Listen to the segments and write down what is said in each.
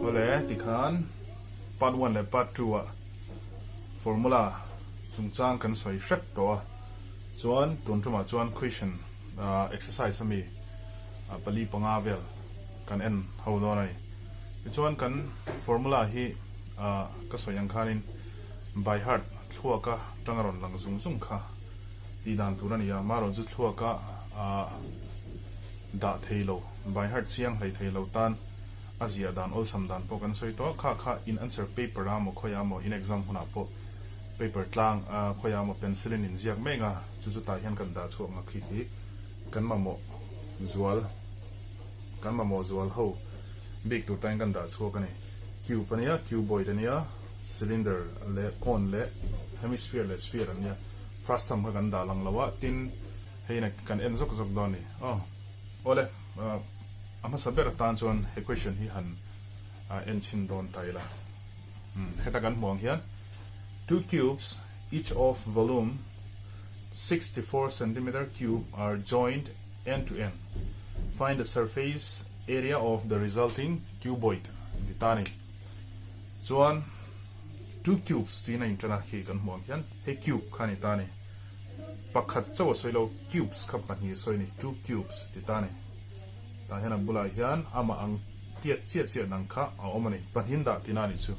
Awle, tikhan part one leh part two ah formula chungchang kan sawi hrep tawh a, chuan tun tumah chuan question exercise ami pali panga vel kan en ho dawn a ni. Tichuan kan formula hi ka sawi ang khanin by heart thluaka tanga rawn lang zung zung kha tih dan tur a ni a, marawh chu thluaka dah thei lo, by heart chiang hlei thei lo tan a ziah dan awlsam dan pawh kan sawi tawh a, kha kha in answer paper a maw khawiah maw in exam hunah pawh paper tlang khawiah maw pencil in inziak mek a, chu chu tah hian kan dah chhuak ngak khi khi kan mamawh zual kan mamawh zual ho bik tur tan kan dah chhuak a ni. Cube a nia, cuboid a nia, cylinder leh cone leh hemisphere leh sphere an nia, frustum kha kan dah lang lo a, tin hei na kan en zawk zawk dawn a ni. Aw awle a hmasa ber atan chuan he question hi han en chhin dawn ta ila. Heta kan hmuh ang hian two cubes each of volume 64 centimeter cube are joined end to end. Find the surface area of the resulting cuboid an ti ta a ni. Chuan two cubes tiin a inṭan a, khi kan hmuh ang hian hei cube kha a ni ta a ni. Pakhat chauh a sawi lo, cubes kha pahnih a sawi a ni, two cubes a ti ta a ni. Tah hian a bulah hian amah ang tiat chiah chiah dang kha a awm a ni, pahnih dah tihna a nih chu.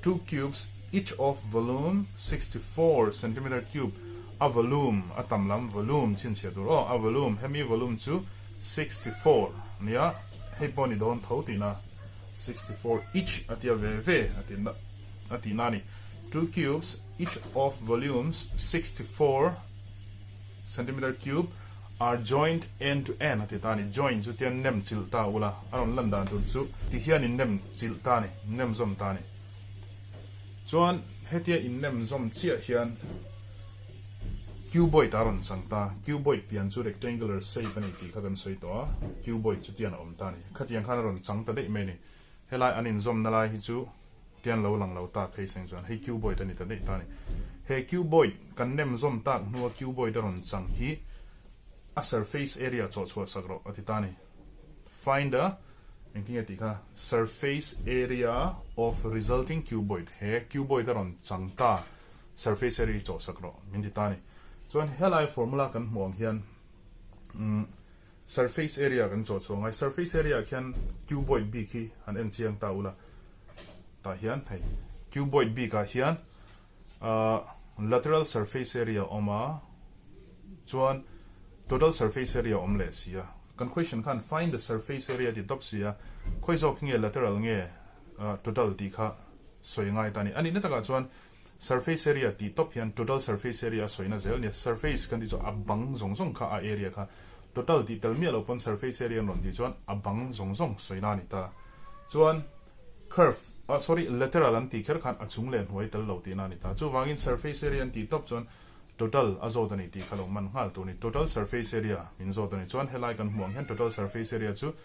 Two cubes each of volume 64 centimeter cube a volume a tam lam volume chhinchhiah tur aw a volume hemi volume chu 64 nia hei pawh a ni dawn tho tihna 64 each a tia ve ve a tihna a tihna a ni. Two cubes each of volumes 64 centimeter cube are joined end to end a ti ta a ni. Join chu tian nem chilh ta ula a rawn lan dan tur chu ti hian in nem chilh ta a ni, nem zawm ta a ni. Chuan hetia in nem zawm chiah hian cuboid a rawn chang ta. Cuboid pian chu rectangular shape a ni tih kha kan sawi tawh a, cuboid chu tian a awm ta a ni. Khatiang khan a rawn chang ta daih mai a ni. Helai an inzawmna lai hi chu tian lo lang lo ta phei seng chuan hei cuboid a ni ta daih ta a ni. He cuboid kan nem zawm tak hnua cuboid a rawn chang hi a surface area chawh chhuah sak rawh a ti ta a ni. Find the engtin nge tih kha surface area of resulting cuboid he cuboid a rawn chang ta surface area hi chawh sak rawh min ti ta a ni. Chuan helai formula kan hmuh ang hian umm Surface area kan chawh chhuah ngai. Surface area ah khian cuboid bik hi han en chiang ta ula. Tah hian hei cuboid bik ah hian ahh lateral surface area a awm a, chuan total surface area a awm leh si a. Kan question khan find the surface area ti tawp si a, khawi zawk hi nge lateral nge total tih kha sawi ngai ta a ni. A nihna takah chuan Surface area tih tawp hian total surface area a sawina zel nia. Surface kan tih chu a bang zawng zawng kha a area kha. Total tih tel miah lo pawn surface area an rawn tih chuan a bang zawng zawng sawina a ni ta. Chuan curve, ah sorry, lateral an tih kher khan a chung leh hnuai tel lo tihna a ni ta. Chuvangin surface area an tih tawp chuan total a zawt a ni tih kha lo man nghal tur a ni. Total surface area min zawt a ni. Chuan helai kan hmuh ang hian total surface area chu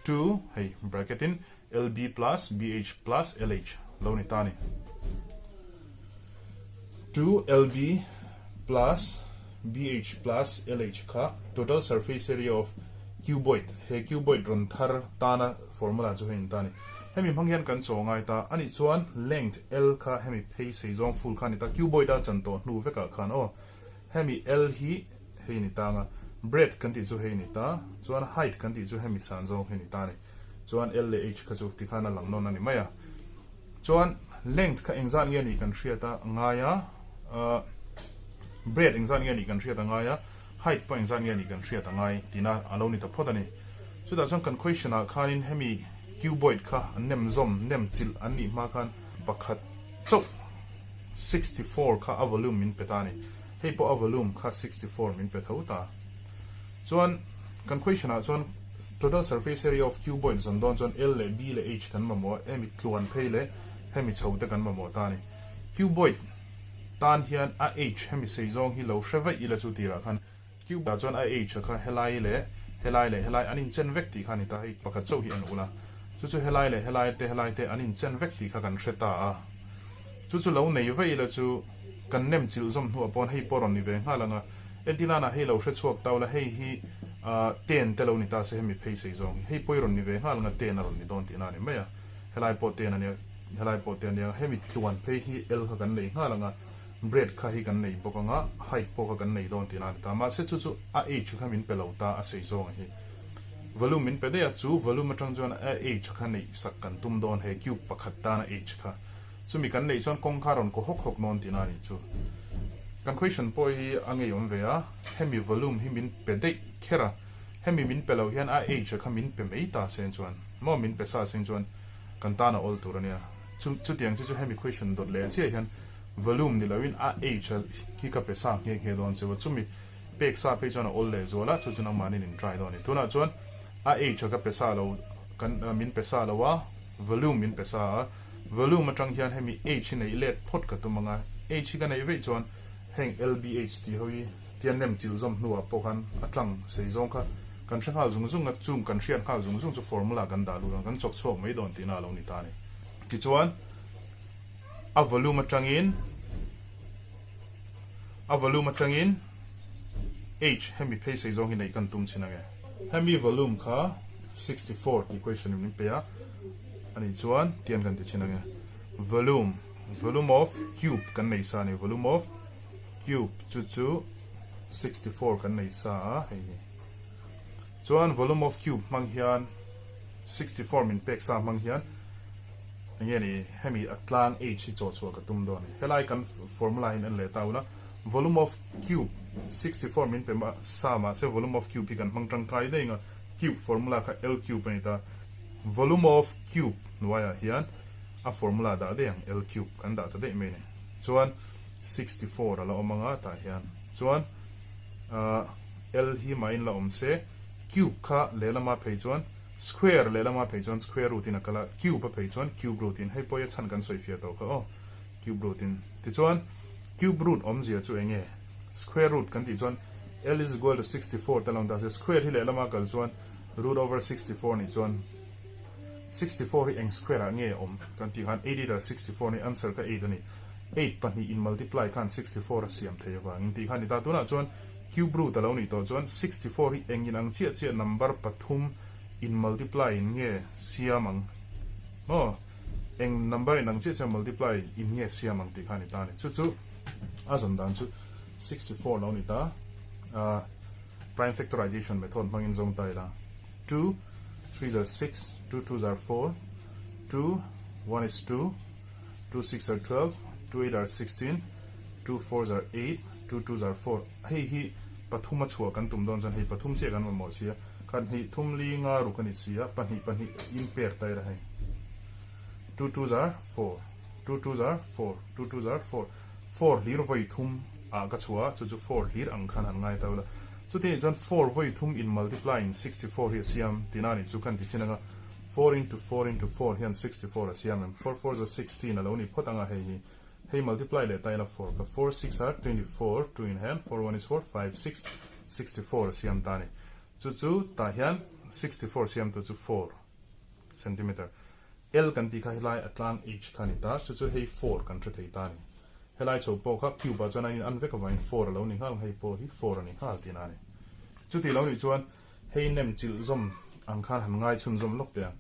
two hei bracket in LB plus BH plus LH lo ni ta a ni. 2LB plus BH plus LH kha total surface area of cuboid he cuboid rawn thar tana formula chu hei ni ta a ni. Hemi hmang hian kan chaw ngai ta a nih chuan length L kha hemi phei sei zawng full kha a ni ta cuboid a chan tawh hnu vekah khan aw hemi L hi hei ni ta anga breadth kan tih chu hei ni ta chuan height kan tih chu hemi san zawng hi ni ta a ni. Chuan L leh H kha chu tikhan a lang nawn a ni mai a. Chuan length kha engzat nge nih kan hriat a ngai a, breadth engzat nge nih kan hriat a ngai a, height pawh engzat nge nih kan hriat a ngai tihna a lo ni ta phawt a ni. Chutah chuan kan question ah khanin hemi cuboid kha an nem zawm, nem chilh an nih hma khan pakhat chauh 64 kha a volume min pe ta a ni. Hei pawh a volume kha 64 min pe tho ta. Chuan kan question ah chuan total surface area of cuboid zawn dawn chuan L leh B leh H kan mamawh a, hemi tluan phei leh hemi chho te kan mamawh ta a ni. Cuboid tan hian a H hemi sei zawng hi lo hre vaih ila chu tirah khan cube ah chuan a H a kha helai leh helai leh helai an inchen vek tih kha a ni ta, hei pakhat chauh hi en ula chu chu helai leh helai te helai te an inchen vek tih kha kan hre ta a, chu chu lo nei vaih ila chu kan nem chilh zawm hnuah pawn hei pawh rawn ni ve nghal ang a. Entilana hei lo hre chhuak tau la, hei hi Ten te lo ni ta se hemi phei sei zawng hi hei pawi rawn ni ve nghal anga ten a rawn ni dawn tihna a ni mai a. Helai pawh ten a nia, helai pawh ten a nia. Hemi tluan phei hi L kha kan nei nghal anga breadth kha hi kan nei bawk anga height pawh kha kan nei dawn tihna a ni ta. Mahse chu chu a h kha min pe lo ta a sei zawng a hi. Volume min pe daih a, chu volume atang chuan a h kha neih sak kan tum dawn he cube pakhat tana h kha. Chumi kan neih chuan kawng kha rawn kaw hawk hawk nawn tihna a nih chu. Kan question pawh hi a ngeiawm ve a, hemi volume hi min pe daih kher a, hemi min pe lo hian a h kha min pe mai ta seng chuan maw min pe sa seng chuan kan tan a awl tur a nia. Chu chutiang chu chu hemi question dawt leh chiah hian volume ni loin a h hi ka pe sa nghe nghe dawn cheu a, chumi pek sa phei chuan a awl leh zual a, chu chu nangmahni in try dawn a ni. Tunah chuan a h ka pe sa lo kan min pe sa lo a, volume min pe sa a. Volume atang hian hemi H hi neih let phawt ka tum anga, H hi ka neih veih chuan heng LBH tih ho hi tia nem chilh zawm hnuah pawh khan a tlang sei zawng kha kan hre nghal zung zung a, chung kan hriat nghal zung zung chu formula kan dah lut ang, kan chawk chhuak mai dawn tihna a lo ni ta a ni. Tichuan a volume atangin a volume atangin H hemi phei sei zawng hi neih kan tum chin ange. Hemi volume kha 64 tih question in min pe a. Ani chuan tian kan ti chhin ange volume volume of cube kan nei sa ani volume of cube chu chu 64 kan nei sa a hei hi chuan volume of cube hmang hian 64 min pek sa hmang hian enge ni hemi a tlang h hi chaw chhuah ka tum dawn ani helai kan formula hin en leh ta ula volume of cube 64 min pe sa mahse volume of cube hi kan hmang tangkai daih anga cube formula kha l cube ani ta. Volume of cube hnuaiah hian a formula dah daih ang, L cube kan dah ta daih mai a ni. Chuan 64 a la awm anga tah hian chuan L hi mahin la awm se, cube kha lehlama phei chuan square lehlama phei chuan square root in a kal a, cube a phei chuan cube root in, hei pawh i a chhan kan sawi fiah tawh kha aw, cube root in. Tichuan cube root awmzia chu eng nge? Square root kan tih chuan L is equal to 64 te lo ni ta se, square hi lehlama kal chuan Root over 64 nih chuan 64 hi eng square ah nge awm kan tih khan 8 8 ah 64 nih answer kha 8 a ni. 8 pahnih in multiply khan 64 a siam thei avangin tih kha a ni ta. Tunah chuan cube root a lo nih tawh chuan 64 hi eng in ang chiah chiah number pathum in multiply in nge siam ang maw? Eng number in ang chiah chiah multiply in nge siam ang tih kha a ni ta a ni. Chu chu a zawn dan chu 64 lo ni ta. Prime factorization method hmangin zawng ta ila, 2, 3 are 6, 2 2s are 4, 2, 1 is 2, 2 6 are 12, 2 8 are 16, 2 4s are 8, 2 2s are 4. Hei hi pathum a chhuah kan tum dawn chuan hei pathum chiah kan mamawh si a, khat hnih thum li nga ruk a ni si a, pahnih pahnih in pair ta ila hei. 2 2s are 4, 2 2s are 4, 2 2s are 4. 4 hlir vawi thum ah ka chhuah a, chu chu 4 hlir ang khan han ngai ta ula. Chuti nih chuan 4 vawi thum in multiply in 64 hi a siam tihna a nih chu kan ti chin anga 4 into 4 into 4 hian 64 a siam em? 4 fours are 16 a lo ni phawt anga hei hi hei multiply leh ta ila 4 ka 4 six are 24 2 in hand 4 one is 4 5 6 64 a siam ta a ni. Chu chu tah hian 64 siam tu chu 4 centimeter. L kan tih kha helai a tlang H kha a ni ta, chu chu hei 4 kan hre thei ta a ni. Helai chho pawh kha cube ah chuan a in an vek avangin 4 a lo ni nghal ang, hei pawh hi 4 a ni nghal tihna a ni. Chuti lo nih chuan hei nem chilh zawm ang khan han ngai chhun zawm lawk teh ang.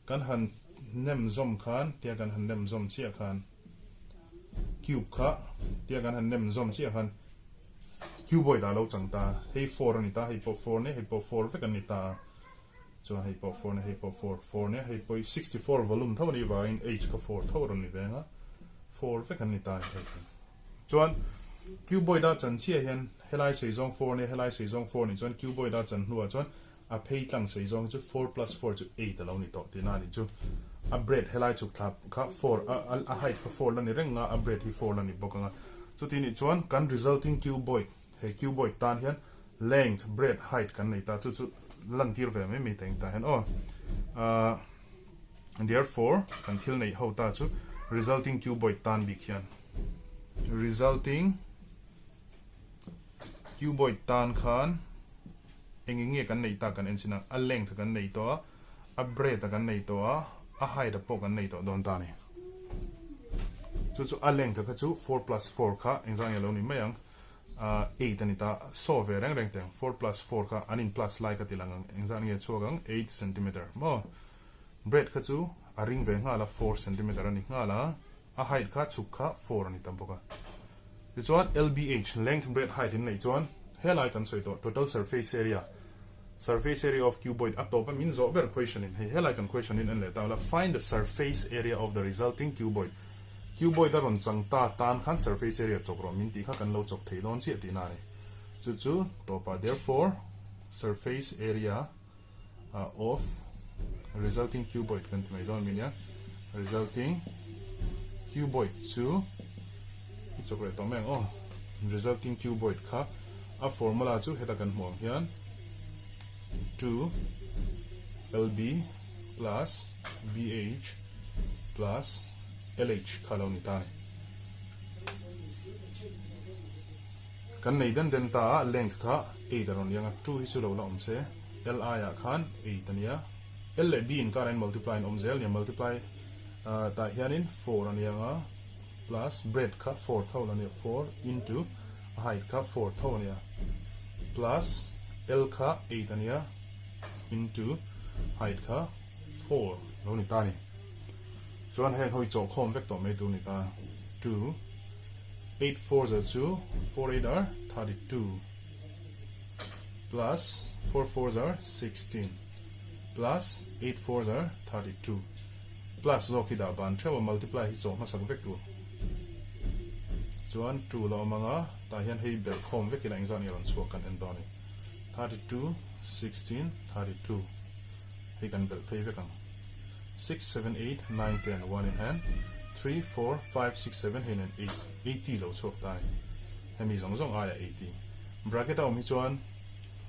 Kan han nem zawm khan tia kan han nem zawm chiah khan cube kha tia kan han nem zawm chiah khan cuboid ah a lo chang ta, hei 4 a ni ta, hei pawh 4 nia, hei pawh 4 vek an ni ta a. Chuan hei pawh 4 nia, hei pawh 4, 4 nia, hei pawh hi 64 volume tho a nih vangin H kha 4 tho a rawn ni veng a, 4 vek an ni ta a ni hei chu. Chuan cuboid a chan chiah hian helai sei zawng 4 nia, helai sei zawng 4 nih chuan cuboid a chan hnuah chuan a phei tlang sei zawng chu 4 plus 4 chu 8 a lo ni tawh tihna a nih chu. A breadth helai chhuk thla kha 4, a height kha 4 la ni reng a, a breadth hi 4 la ni bawk ang a. Chuti nih chuan kan resulting cuboid He cuboid tan hian length, breadth, height kan nei ta, chu chu lantir ve mai mai teng ta hian aw. Therefore, kan thil neih ho ta chu resulting cuboid tan bik hian resulting cuboid tan khan eng eng nge kan neih ta kan en chin a, a length kan nei tawh a, a breadth kan nei tawh a, a height pawh kan nei tawh dawn ta a ni. Chu chu a length kha chu 4 plus 4 kha engzah nge lo ni mai ang. 8 a ni ta. Saw ve reng reng teh ang, 4 plus 4 kha an in plus lai ka ti lang ang, engzah nge chhuak ang, 8 centimeter maw? Breadth kha chu a ring ve nghal a, 4 centimeter a ni nghal a, a height kha chhuk kha 4 a ni ta bawk a. Tichuan LBH, length breadth height in neih chuan helai kan sawi tawh total surface area, surface area of cuboid a tawp a min zawh ber question in hei helai kan question in en leh ta ula find the surface area of the resulting cuboid cuboid a rawn chang ta tan khan surface area chawk rawh min tih kha kan lo chawk thei dawn chiah tihna a ni chu chu tawpah therefore surface area of resulting cuboid kan ti mai dawn mi nia resulting cuboid chu i chawk leh tawh mai ang aw resulting cuboid kha a formula chu heta kan hmuh ang hian 2 lb plus bh plus lh kha lo ni ta ni Kan nei den den ta a, length kha 8 a rawn liang a, 2 hi chu lo la awm se, L aiah khan 8 a nia, L leh B inkar a in multiply in awm zel nia, multiply tah hianin 4 a nia nga, plus breadth kha 4 tho la nia, 4 into a height kha 4 tho a nia, plus L kha 8 a nia into height kha 4 lo ni ta a ni. Chuan heng ho hi chawhkhawm vek tawh mai tur a ni ta, 2. 8 fours are chu 4 8 are 32 plus 4 fours are 16 plus 8 fours are 32 plus zawk hi dah ban theuh a multiply hi chawh hmasak vek tur chuan 2 la awm anga tah hian hei belh khawm vek ila engzah nge rawn chhuak kan en dawn a ni 32 16 32 hei kan belh phei vek ang. 6 7 8 9 10 1 in hand 3 4 5 6 7 hei nen 8 80 lo chhuak ta a ni hemi zawng zawng aia 80 bracket a awm hi chuan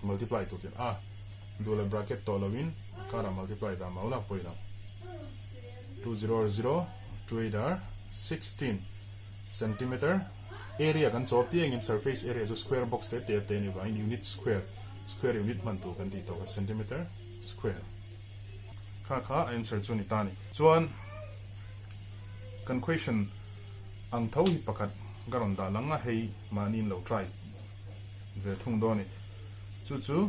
multiply tur tin a duh leh bracket tawh lo in karah multiply dah mau lak pawh i lo 2 0 0 2 8 are 16 centimeter area kan chaw piangin surface area chu square box te te te ni vangin unit square square unit hman tur kan tih tawh kha centimeter square. Kha kha a answer chu a ni ta a ni. Chuan kan question ang tho hi pakhat ka rawn dah lang a, hei mahni in lo try ve thung dawn a ni. Chu chu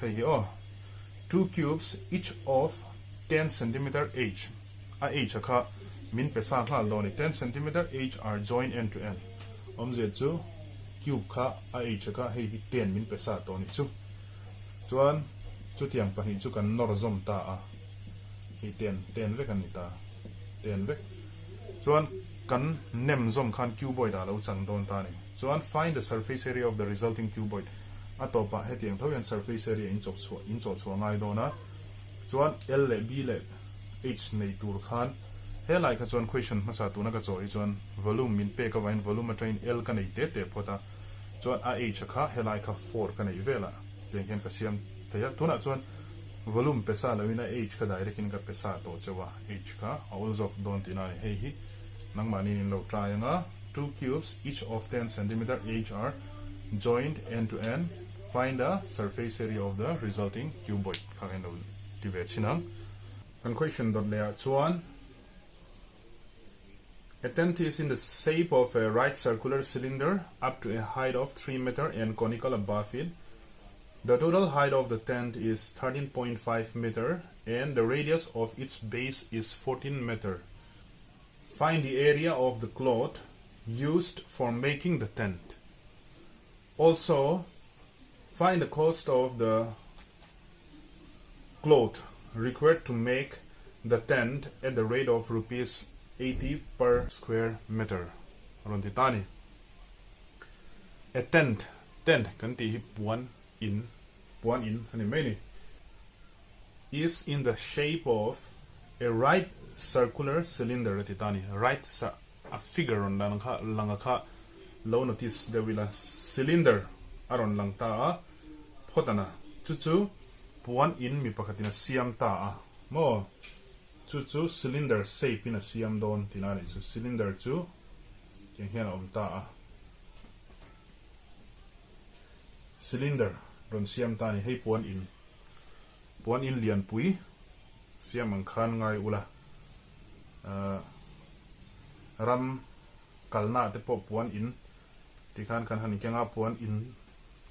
hei hi aw, two cubes each of 10 centimeter h, a h a kha min pe sa nghal dawn a ni, 10 centimeter h are joined end to end, awmzia chu cube kha a h a kha hei hi 10 min pe sa tawh a ni chu. Chuan chutiang pahnih chu kan nawr zawm ta a, hei ten ten vek a ni ta, ten vek. Chuan kan nem zawm khan cuboid ah a lo chang dawn ta a ni. Chuan find the surface area of the resulting cuboid a tawpah hetiang tho hian surface area in chawk chhuah in chawh chhuah ngai dawn a. Chuan L leh B leh H nei tur khan helai kha chuan question hmasa tuna ka chawh hi chuan volume min pek avangin volume atangin L ka nei te te phawt a. Chuan a H a kha helai kha 4 ka neih vel a tiang hian ka siam thei a, tunah chuan volume pe sa loin a H kha direct in ka pe sa tawh cheu a, H kha a awl zawk dawn tihna a ni. Hei hi nangmahniin in lo try anga, two cubes each of 10 centimeter H are joined end to end, find the surface area of the resulting cuboid kha ka in lo ti ve chhin ang. Kan question dawt leh ah chuan. A tent is in the shape of a right circular cylinder up to a height of 3 meter and conical above it. The total height of the tent is 13.5 meter and the radius of its base is 14 meter. Find the area of the cloth used for making the tent. Also, find the cost of the cloth required to make the tent at the rate of rupees 80 per square meter. Rawn ti ta ni. A tent, tent kan tih hi puan in, puan in a ni mai ni. Is in the shape of a right circular cylinder a ti ta ni. Right A figure rawn lang kha lang a kha lo notice deuh ila cylinder a rawn lang ta a phawt ana chu chu puan in mi pakhat in a siam ta a maw chu chu cylinder shape in a siam dawn tih na a nih chu cylinder chu tiang hian a awm ta a cylinder rawn siam ta a ni hei puan in puan in lianpui siam ang khan ngai ula. Ram kalna te pawh puan in Tikhan kan han keng a, puan in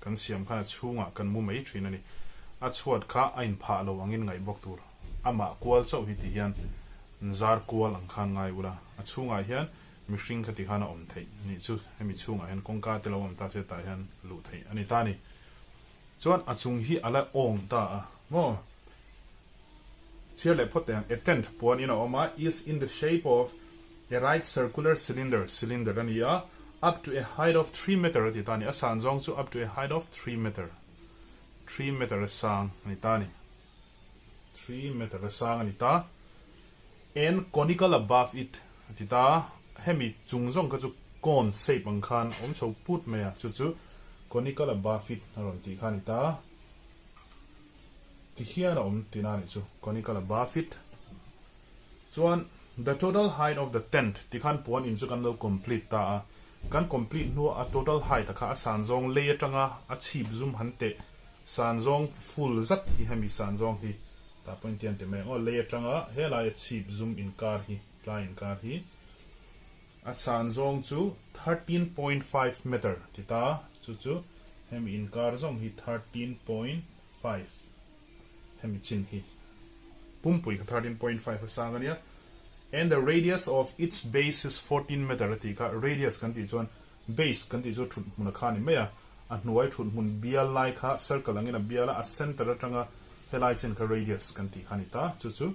kan siam khan a chhungah kan mu mai thin a ni. A chhuat kha a inphah lo angin ngaih bawk tur. Amah kual chauh hi ti hian zar kual ang khan ngai ula. A chhungah hian mihring kha ti khan a awm theih nih chu. Hemi chhungah hian kawngka te lo awm ta se tah hian luh theih a ni ta a ni. Chuan a chung hi a la awng ta a maw? Chhiar leh phawt teh ang. A tent puan in a awm a, is in the shape of a right circular cylinder, cylinder a ni a, up to a height of 3 meter a ti ta a ni. A san zawng chu up to a height of 3 meter, 3 meter a sang a ni ta a ni. 3 meter a sang a ni ta. And conical above it a ti ta a. Hemi chung zawng kha chu cone shape ang khan awm chho put mai a, chu chu conical above it a rawn tih kha a ni ta. Ti hian a awm tihna a nih chu, conical above it. Chuan the total height of the tent ti khan puan in chu kan lo complete ta a. Kan complete hnuah a total height a kha a san zawng lei atanga a chhip zum han teh san zawng full zat hi hemi san zawng hi tah pawhin tian ti mai ang aw lei atanga helai a chhip zum inkar hi tlai inkar hi a san zawng chu 13.5 meter ti ta chu chu hemi inkar zawng hi 13.5 hemi chin hi pumpui kha 13.5 a sang a nia and the radius of its base is 14 meter a tih kha radius kan tih chuan base kan tih chu thut hmun a kha a ni mai a a hnuai thut hmun bial lai kha circle angin a bial a a center atanga helai chen kha radius kan tih kha a ni ta chu chu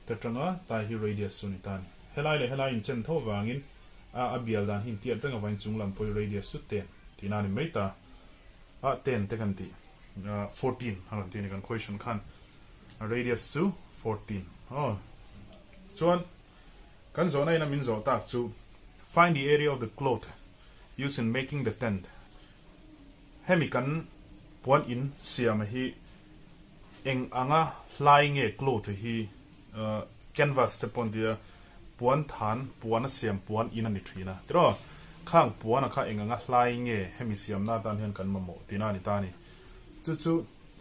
ta tanga tai hi radius chu a ni ta a ni helai leh helai inchen tho vangin a a bial dan hi intiat reng avangin chung lam pawh hi radius chu 10 tihna a ni mai ta a 10 te kan tih. 14 a rawn ti a ni kan question khan a radius chu 14 aw chuan kan zawhna ina min zawh tak chu find the area of the cloth used in making the tent hemi kan puan in siam hi eng anga hlai nge cloth hi canvas te pawh an ti a puan than puan a siam puan in a ni thin a tiraw khang puan a kha eng anga hlai nge hemi siamna atan hian kan mamawh tihna a ni ta a ni chu chu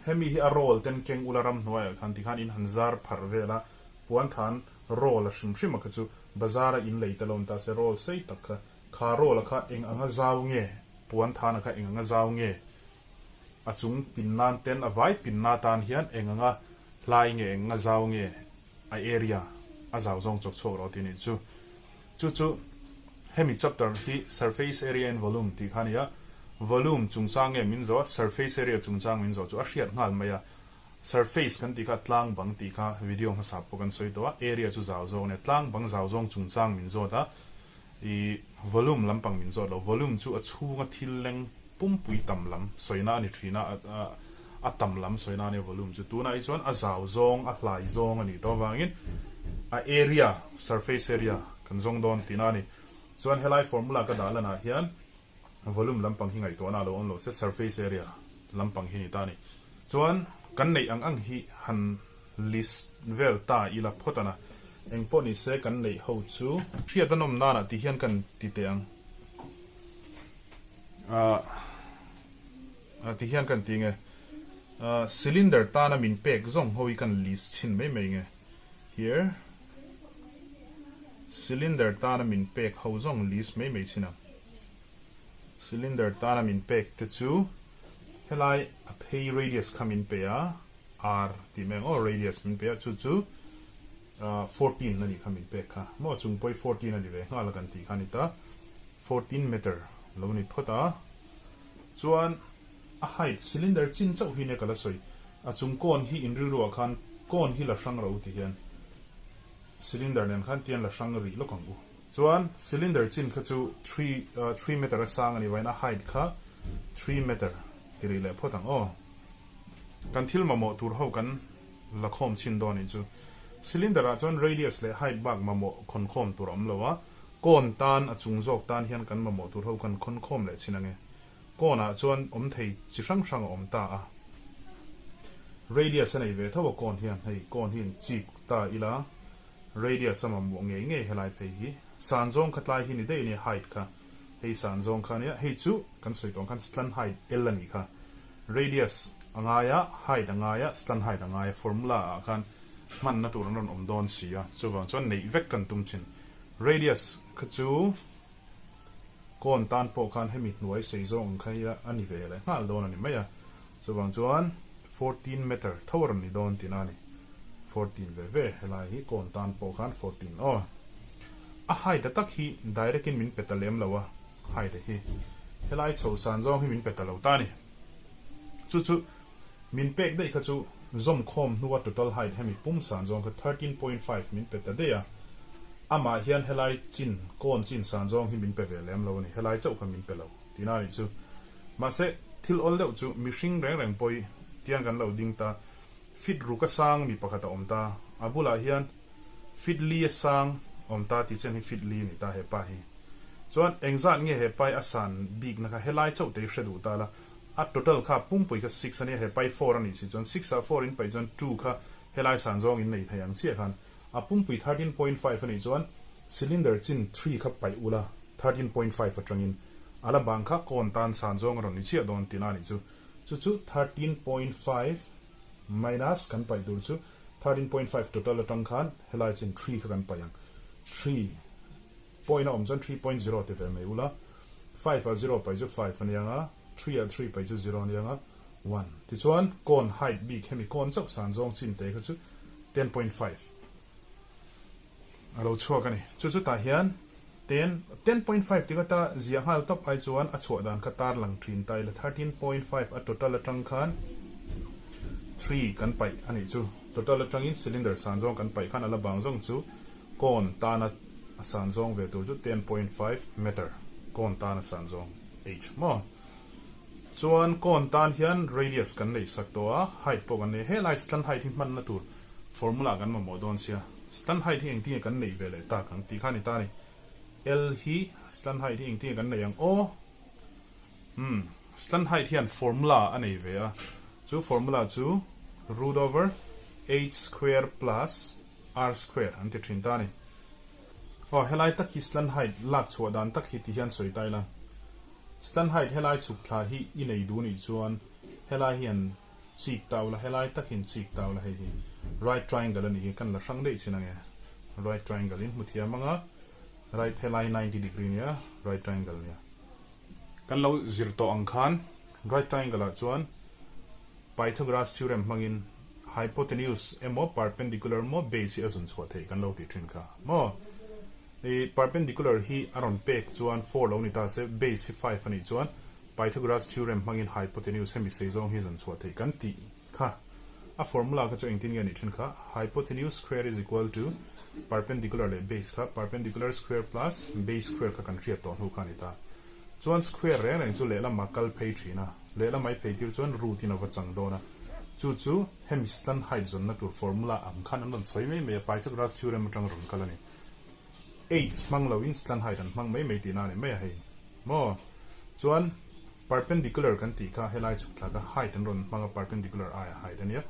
hemi hi a roll ten keng ula ramhnuaiah khan tikhan in han zar pharh vel a puan than roll a hrim hrim a kha chu bazar a in lei ta lo ni ta se roll sei tak kha kha roll a kha eng anga zau nge puan than a kha eng anga zau nge a chung pin nan ten a vai pin na tan hian eng anga hlai nge eng anga zau nge a area a zau zawng chawk chhuak rawh tih nih chu. Chu chu hemi chapter hi surface area and volume tih kha a ni a, volume chungchang nge min zawh a, surface area chungchang min zawh chu a hriat nghal mai a, surface kan tih kha tlang bang tih kha video hmasa pawh kan sawi tawh a, area chu zau zawng a nia, tlang bang zau zawng chungchang min zawt a, ih volume lampang min zawt lo, volume chu a chhunga thil leng pumpui tam lam sawina a ni thin a, a tam lam sawina a nia volume chu tunah hi chuan a zau zawng a hlai zawng a nih tawh avangin a area surface area kan zawng dawn tihna a ni. Chuan helai formula ka dah lanah hian volume lampang hi ngaihtuahna a lo awm lo se surface area lampang hi a ni ta a ni. Chuan kan neih ang ang hi han list vel ta ila phawt a na engpawh ni se kan neih ho chu hriat a nawm nanah tih hian kan ti teh ang. Ahh ti hian kan ti nge ahh cylinder tana min pek zawng ho hi kan list chhin mai mai nge here cylinder tana min pek ho zawng list mai mai chhin ang cylinder tana min pek te chu helai a phei radius kha min pe a r tih mai ang aw radius min pe a chu chu ahh 14 a nih kha min pek kha maw chung pawh hi 14 a ni ve nghal a kan tih kha a ni ta. 14 meter lo ni phawt a, chuan a height cylinder chin chauh hi nia ka la sawi, a chung cone hi in rilruah khan cone hi la hrang ro ti hian cylinder nen khan tian la hrang rih lawk ang u. Chuan cylinder chin kha chu 3 meter a sang a ni vain a height kha 3 meter ti rih leh phawt ang aw. Kan thil mamawh tur ho kan la khawm chhin dawn nih chu. Cylinder ah chuan radius leh height bak mamawh khawnkhawm tur a awm lo a, Kawn tan a chung zawk tan hian kan mamawh tur ho kan khawn khawm leh chin ange. Kawnah chuan awm thei chi hrang hrang a awm ta a. Radius a nei ve tho a kawn hian hei kawn hi in chik ta ila radius a mamawh ngei ngei helai phei hi san zawng kha tlai hi ni daih a nia height kha hei san zawng kha ania hei chu kan sawi tawh ang khan slant height L a nih kha radius a ngai a height a ngai a slant height a ngai a formula ah khan hmanna tur an rawn awm dawn si a chuvang chuan neih vek kan tum thin. Radius kha chu Kawn tan pawh khan hemi hnuai sei zawng ang kha hi a ni ve leh nghal dawn a ni mai a. Chuvang chuan 14 meter tho a rawn ni dawn tihna a ni. 14 ve ve helai hi kawn tan pawh khan 14 aw. A height a tak hi direct in min pe ta lem lo a, height a hi helai chho san zawng hi min pe ta lo ta a ni. Chu chu min pek daih kha chu zawm khawm hnua total height hemi pum san zawng kha 13.5 min pe ta daih a, amah hian helai chin kawn chin san zawng hi min pe ve lem lo a ni, helai chauh kha min pe lo tihna a nih chu. Mahse thil awl deuh chu mihring reng reng pawi tiang kan lo ding ta, fit ruk a sang mi pakhat a awm ta, a bulah hian fit li a sang awm ta tih chen hi fit li a ni ta hepa hi. Chuan engzat nge hepa hi a san bikna kha helai chauh te hi hre duh ta la, A total kha pumpui kha 6 a nia, he pai 4 a nih si chuan 6 ah 4 in paih chuan 2 kha helai san zawng in nei thei ang chiah khan a pumpui 13.5 a nih chuan cylinder chin 3 kha paih ula 13.5 atangin a la bang kha kawn tan san zawng a rawn ni chiah dawn tihna a nih chu. Chu chu 13.5 minus kan paih tur chu 13.5 total atang khan helai chin 3 kha kan paih ang 3 Point a awm chuan 3.0 ti ve mai ula, 5 ah 0 paih chu 5 a nia nga, 3 ah 3 paih chu 0 a nia nga, 1. Tichuan cone height bik hemi cone chauh san zawng chin te kha chu 10.5 a lo chhuak a ni. Chu chutah hian ten 10.5 ti kha ta ziah nghal tawp ai chuan a chhuah dan kha tar lang thin ta ila 13.5 a total atang khan 3 kan paih a nih chu. Total atangin cylinder san zawng kan paih khan a la bang zawng chu Kawn tana a san zawng ve tur chu 10.5 meter kawn tana san zawng h maw? Chuan kawn tan hian radius kan nei sak tawh a, height pawh kan nei. Helai slant height hi hmanna tur formula kan mamawh dawn sia. Slant height hi engtinge kan neih ve leh tak ang tih kha a ni ta a ni. L hi slant height hi engtinge kan nei ang aw? Umm slant height hian formula a nei ve a, chu formula chu root over h square plus R square an ti thin ta a ni. Aw, helai tak hi slant height lak chhuah dan tak hi ti hian sawi ta ila. Slant height helai chhuk thla hi i nei duh nih chuan helai hian chik ta ula, helai tak hian chik ta ula hei hi right triangle a nih hi kan la hrang daih chin ange. Right triangle in hmu thiam anga right helai 90 degree nia right triangle nia. Kan lo zir tawh ang khan right triangle ah chuan Pythagoras theorem hmangin hypotenuse emaw perpendicular emaw base hi a zun chhuah theih kan lo tih thin kha maw? I perpendicular hi a rawn pek chuan 4 lo ni ta se base hi 5 a nih chuan Pythagoras theorem hmangin hypotenuse hemi sei zawng hi zun chhuah theih kan tih kha. A formula kha chu engtin nge a nih thin kha? Hypotenuse square is equal to perpendicular leh base kha perpendicular square plus base square kha kan hriat tawh hnu kha a ni ta. Chuan square reng reng chu lehlamah kal phei thin a, lehlamah i phei tir chuan root in a va chang dawn a. Chu chu hemi slant height zawnna tur formula ang khan an rawn sawi mai mai a, Pythagoras theorem atang rawn kal a ni. H hmang loin slant height an hmang mai mai tihna a ni mai a hei. Maw? Chuan perpendicular kan tih kha helai chhuk thla kha height an rawn hmang a, perpendicular aia height a nia.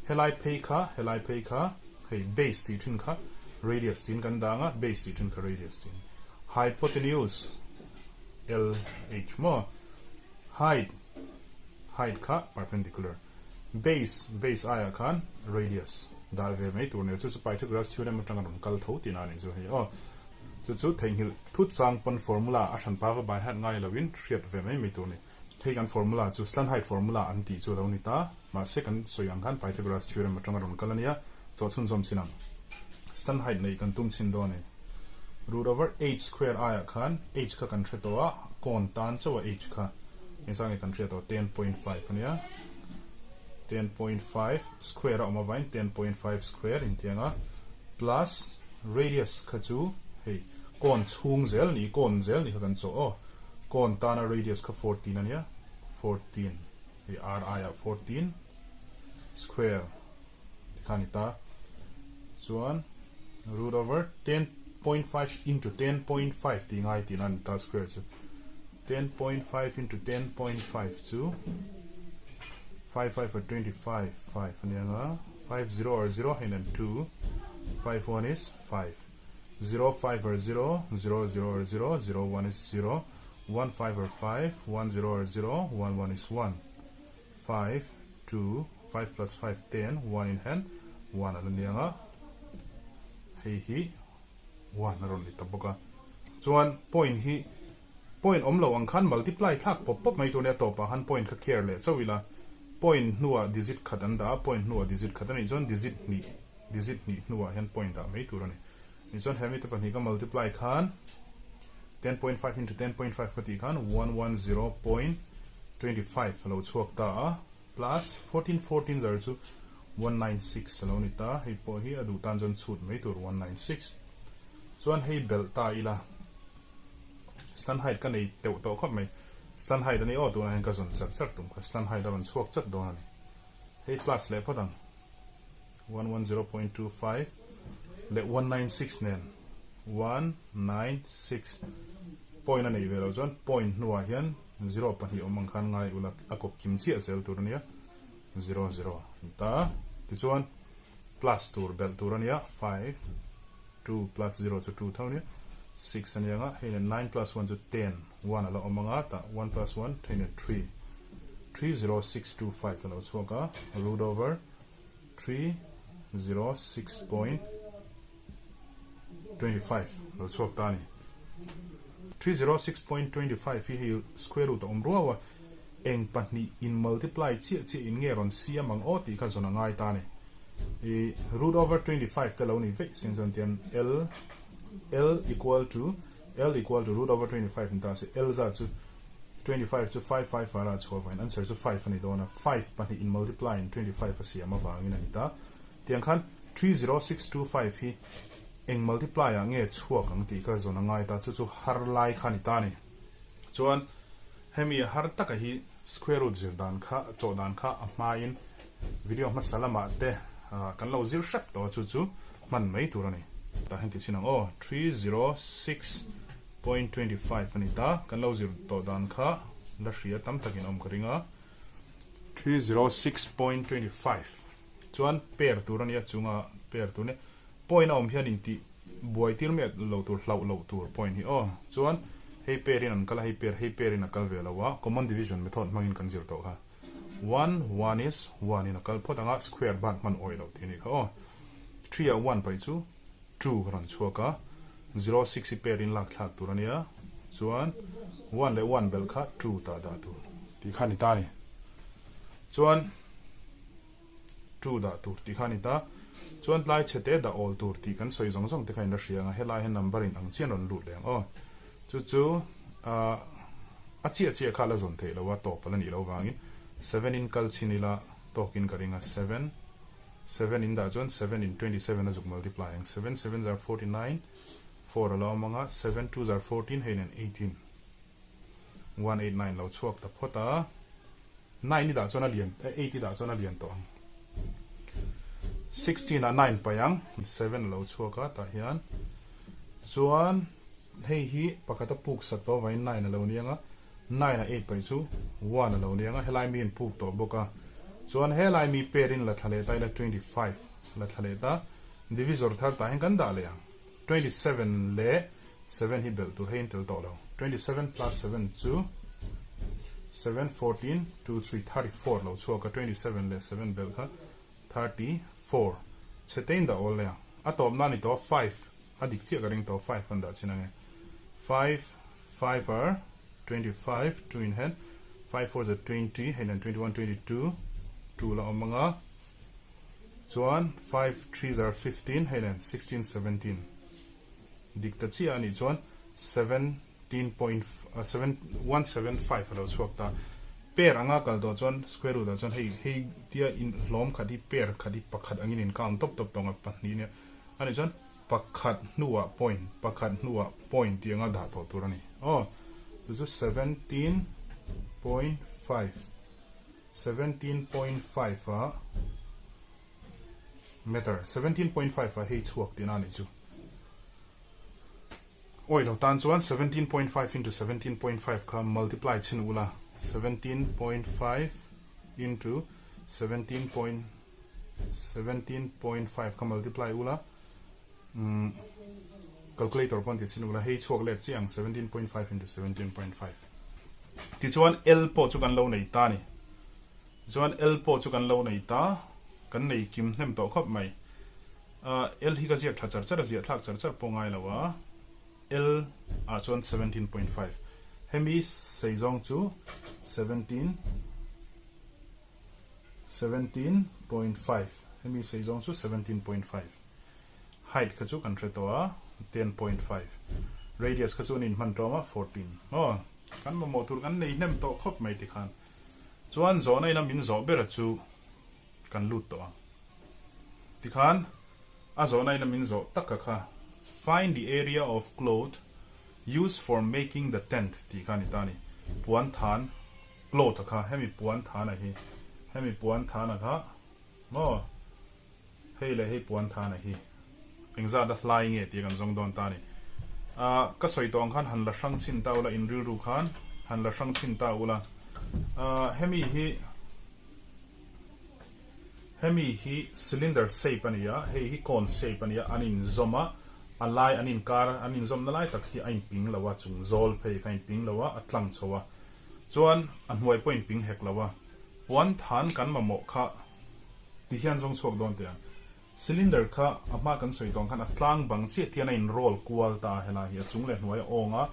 Helai phei kha, helai phei kha hei base tih thin kha radius tiin kan dang a, base tih thin kha radius tiin. Hypotenuse LH maw? Height, height kha perpendicular. Base, base aiah khan radius dah ve mai tur nia. Chu chu Pythagoras theorem atanga rawn kal tho tihna a nih chu hei aw. Chu chu theihnghilh thut chang pawn formula a hran pa va bai hat ngai loin hriat ve mai mai tur a ni. Hei kan formula chu slant height formula an tih chu a lo ni ta. Mahse kan sawi ang khan Pythagoras theorem atanga rawn kal a nia, chawh chhunzawm chin ang. Slant height neih kan tum chhin dawn a ni. Root over h square aiah khan h kha kan hre tawh a, kawn tan chauh a h kha engzah nge kan hriat tawh 10.5 a nia. 10.5 square a awm avangin 10.5 square intiang a plus Radius kha chu hei kawn chhung zel ni, kawn zel ni kha kan chawh aw. Kawn tana radius kha 14 a nia, 14 hei r aiah 14 square ti kha a ni ta. Chuan root over 10.5 into 10.5 tih ngai tihna a ni ta square chu. 10.5 into 10.5 chu 5 5 or 25 5 a nia nga. 5 0 or 0 hei nen 2 5 1 is 5 0 5 or 0 0 0 or 0 0 1 is 0 1 5 or 5 1 0 or 0 1 1 is 1 5 2 5 plus 5 10 1 in hand 1 a la ni ang a hei hi 1 a rawn ni ta bawk a chuan point hi. Point awm lo ang khan multiply thlak pawp pawp mai tur nia tawpah khan point kha care leh chauh ila point hnuah digit khat an dah a, point hnuah digit khat a nih chuan digit hnih digit hnih hnuah hian point dah mai tur a ni. Tichuan he mite pahnih ka multiply khan 10.5 into 10.5 ka tih khan 110.25 a lo chhuak ta a, plus 14 14 zar chu 196 a lo ni ta, hei pawh hi a duh tan chuan chhut mai tur 196. Chuan hei belh ta ila slant height ka nei teuh tawh khawp mai, slant height a ni aw tunah hian ka zawn char char tum kha slant height a rawn chhuak chat dawn a ni. Hei plus leh phawt ang. 110.25 leh 196 nen 196 point a neih ve loh chuan point hnuah hian zero pahnih awm ang khan ngai ula a kawp kim chiah zel tur a nia zero zero ni ta tichuan plus tur belh tur a nia five two plus zero chu two tho a nia six a nia nga hei nen nine plus one chu ten one a la awm anga tah one plus one hei nen three 30625 a lo chhuak a root over 306.25 lo chhuak ta a ni. 306.25 hi hei square root a awm ruau a, eng pahnih in multiply chiah chiah in nge rawn siam ang aw tih kha zawn a ngai ta a ni. I root over 25 te lo ni veih sin chuan tian L L equal to L equal to root over 25 ni ta se L zat chu 25 chu 5 5 ara chhuah avangin answer chu 5 a ni dawn a, 5 pahnih in multiply in 25 a siam avangin a ni ta. Tiang khan 30625 hi eng multiply ah nge chhuak ang tih ka zawn a ngai ta, chu chu har lai kha a ni ta a ni. Chuan hemi har taka hi square root zir dan kha chawh dan kha a hmain video hmasa lamah te kan lo zir hrep tawh a chu chu hman mai tur a ni. Tah hian tih chin ang aw, 306.25 a ni ta, kan lo zir tawh dan kha la hria tam takin awm ka ring a, 306.25 chuan pair tur a nia chunga pair tur nia point a awm hian intih Buai tir miah lo tur hlauh loh tur point hi aw. Chuan hei pair in an kal a, hei pair hei pair in a kal ve lo a, common division method hmangin kan zir tawh kha. One, one is one in a kal phawt ang a, square bak hman awih loh tih a nih kha aw. Three ah one paih chu two ka rawn chhuak a, zero six hi pair in lak thlak tur a nia, chuan one leh one belh kha two tah dah tur tih kha a ni ta a ni. Chuan. Two dah tur tih kha a ni ta. Chuan tlai chhe te dah awl tur tih kan sawi zawng zawng te kha in la hria ang a, helai hian number in ang chian rawn lut leh ang aw. Chu chu ah a chiah chiah kha la zawn theih lo a, tawp a la nih loh vangin seven in kal chhin ila tawkin ka ring a, seven seven in dah chuan seven in 27 a zuk multiply ang, seven seven zar 49 four a la awm ang a, seven two zar 14 hei nen 18. 189 lo chhuak ta phawt a, nine i dah chuan a lian, eight i dah chuan a lian tawh ang. 16 ah nine paih ang, seven lo chhuak a tah hian chuan hei hi pakhat a puk sat tawh avangin nine a lo ni ang a, nine ah eight paih chu one a lo ni ang a, helai mi in puk tawh bawk a, chuan helai mi pair in la thla leh ta ila 25 la thla leh ta, divisor thar tah hian kan dah leh ang, 27 leh Seven hi belh tur hei in tel tawh lo. 27 plus seven chu seven 14 2 3 34 lo chhuak a 27 leh seven belh kha 34 chhe te in dah awl leh ang. A tawp nan i tawh five a dik chiah ka ring tawh five kan dah chin ange. Five five are 25 two in hand five four za 20 hei nen 21 22 two la awm anga chuan five three za 15 hei nen 16 17. Dik ta chiah a nih chuan 17.7175 a lo chhuak ta. Pair anga kal tawh chuan square root ah chuan hei hei tia in hlawm khat hi pair khat hi pakhat angin in count tawp tawp tawng a pahnih nia a nih chuan pakhat hnuah point pakhat hnuah point tih anga dah tawh tur a ni. Aw chu chu 17.5 17.5 ah meter 17.5 ah hei chhuak tihna a nih chu. Awi lo tan chuan 17.5 into 17.5 kha multiply chhin ula 17.5 into 17.17.5 kha multiply ula um, calculator pawn ti chhin ula hei chhuak let chi ang 17.5 into 17.5 tichuan L pawh chu kan lo nei ta ni chuan L pawh chu kan lo nei ta kan nei kim hnem tawh khawp mai L hi ka ziak thla char char a, ziah thlak char char pawh ngai lo a, L ah chuan 17.5. Hemi sei zawng chu 17 17.5 hemi sei zawng chu 17.5 height kha chu kan hre tawh a 10.5 radius kha chu an inhman tawm a 14 aw kan mamawh tur kan nei hnem tawh khawp mai tikhan chuan zawhna ina min zawh ber chu kan lut tawh ang tikhan a zawhna ina min zawh taka kha find the area of cloth used for making the tent tih kha a ni ta a ni puan than cloth a kha hemi puan than a hi hemi puan than a kha maw hei leh hei puan than a hi engzat a hlai nge tih kan zawng dawn ta a ni ah ka sawi tawh ang khan han la hrang chhin ta ula in rilru khan han la hrang chhin ta ula ah hemi hi Hemi hi cylinder shape a ni a, hei hi cone shape a ni a, an inzawm a, a lai an inkar a, an inzawmna lai tak hi a inping lo a, chung zawl phei kha a inping lo a, a tlang chho a, chuan a hnuai pawh a inping hek lo a, puan than kan mamawh kha ti hian zawng chhuak dawn teh ang. Cylinder kha a hma kan sawi tawng khan a tlang bang chiah tian a in roll kual ta a helai hi a chung leh hnuai a awng a,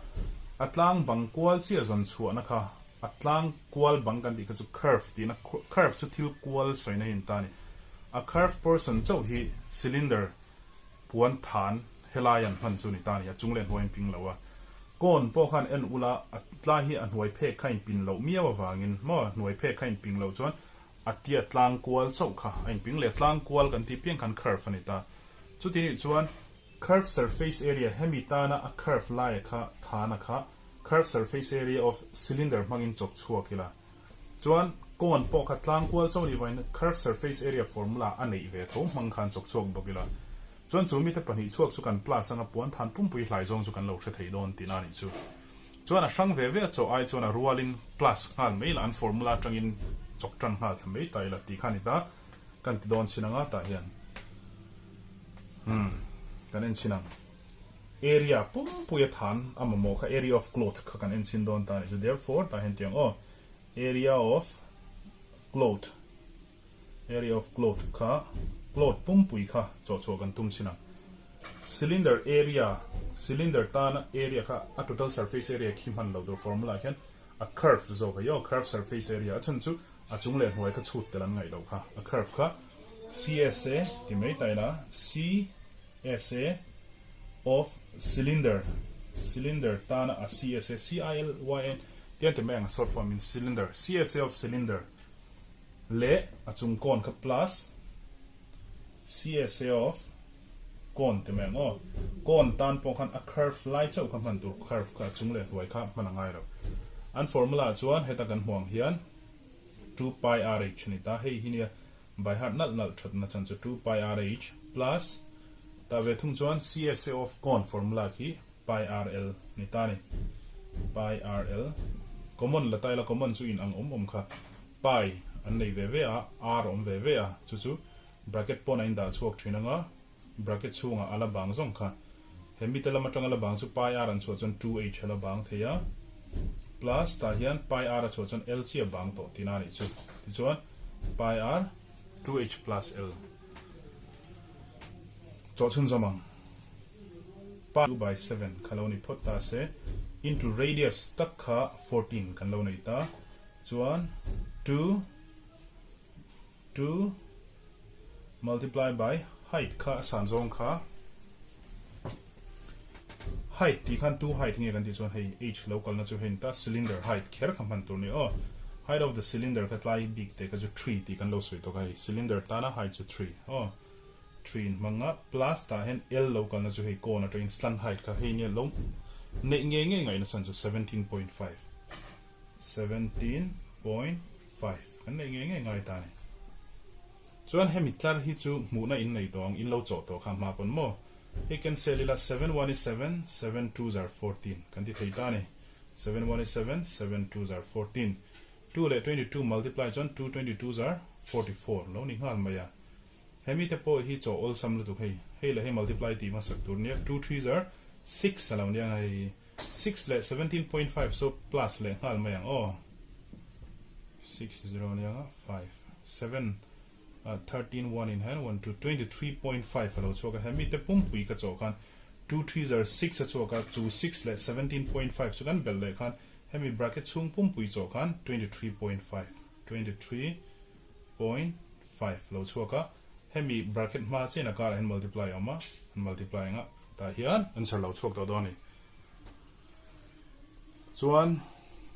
a tlang bang kual chiah zawn chhuahna kha a tlang kual bang kan tih kha chu curve tihna curve chu thil kual sawina hi a ni ta a ni. A curve portion chauh hi cylinder puan than helai an hman chu a ni ta a ni, a chung leh hnuai in ping lo a. Cone pawh khan en ula a tlai hi a hnuai phek kha a in pin loh miau avangin maw hnuai phek kha a in ping loh chuan A tia tlang kual chauh kha a inping leh tlang kual kan tih piang khan curve a ni ta. Chuti nih chuan curve surface area hemi tana a curve laia kha thana kha curve surface area of cylinder hmangin chawk chhuak ila. Chuan cone pawh kha tlang kual chauh nih vangin curve surface area formula a neih ve tho hmang khan chawk chhuak bawk ila. Chuan chu mite pahnih chhuak chu kan plus anga puan than pumpui hlai zawng chu kan lo hre thei dawn tihna a nih chu. Chuan a hrang ve ve a chaw ai chuan a rualin plus nghal mai ila an formula atangin chawk tan nghal thla mai ta ila tih kha a ni ta. Kan ti dawn chin anga tah hian umm kan en chin ang. Area pumpui a than a mamawh kha area of cloth kha kan en chin dawn ta a nih chu therefore tah hian tiang aw area of cloth Area of cloth kha cloth pumpui kha chawhchhuah kan tum chin ang. Cylinder area, cylinder tana area kha a total surface area khi hman lo tur formula ah hian a curve zawk a i curve surface area a chhan chu a chung leh hnuai kha chhut tel an ngaih loh kha a curve kha CSA ti mai ta ila CSA of cylinder cylinder tana a CSA C-I-L-Y-N tiang ti mai ang a short form in cylinder CSA of cylinder leh a chung cone kha plus CSA of cone ti mai ang aw. Cone tan pawh khan a curve lai chauh kha hman tur curve kha a chung leh hnuai kha hman a ngai lo. An formula ah chuan heta kan hmuh ang hian 2 pi rh a ni ta. Hei hi nia by heart nalh nalh thatna chan chu 2 pi rh plus tah ve thung chuan CSA of cone formula khi pi rl ni ta ni. Pi rl common la ta ila common chu in ang awm awm kha. Pi an nei ve ve a, r awm ve ve a, chu chu bracket pawn a indah chhuak thin anga, bracket chhungah a la bang zawng kha. He mite lam atanga la bang chu pi r an chhuah chuan 2h a la bang thei a, plus tah hian pi r a chhuah chuan l chi a bang tawh tihna a nih chu. Tichuan pi r 2h plus l chawh chhunzawm ang. Pi 2 by 7 kha lo ni phawt ta se, into radius tak kha 14 kan lo nei ta. Chuan 2 2 multiply by height kha a san zawng kha height tih khan 2 height nge kan tih chuan hei h lo kalna chu hei ni ta cylinder height kher kha hman tur ni aw height of the cylinder kha tlai bik te kha chu 3 tih kan lo sawi tawk a hei cylinder tana height chu 3 aw 3 in hmang a plus tah hian l lo kalna chu hei kawn atangin slant height kha hei nia lo neih ngei ngei ngaihna chhan chu 17.5 17.5 kan neih ngei ngei ngai ta a ni. Chuan hemi tlar hi chu hmuhna in nei tawh ang, in lo chawh tawh kha hma pawn maw? Hei cancel ila seven one is seven, seven two zar 14 kan ti thei ta a ni. Seven one is seven, seven two zar 14. Two leh 22 multiply chuan two 22 zar 44 lo ni nghal mai a. Hemi te pawh hi chawh awlsam lutuk hei. Hei leh hei multiply tih hmasak tur nia two three zar six a lo nia hei. Six leh 17.5 so plus leh nghal mai ang aw. Six zero nia nga five seven 13 one in hand one two 23.5 a lo chhuak a hemi te pumpui ka chawh khan two three zar six a chhuak a chu six leh 17.5 chu kan belh leh khan Hemi bracket chhung pumpui chawh khan 23.5, 23.5, lo chhuak a, hemi bracket hma chian a karah hian multiply a awm a, an multiply anga tah hian answer lo chhuak tawh dawn a ni. Chuan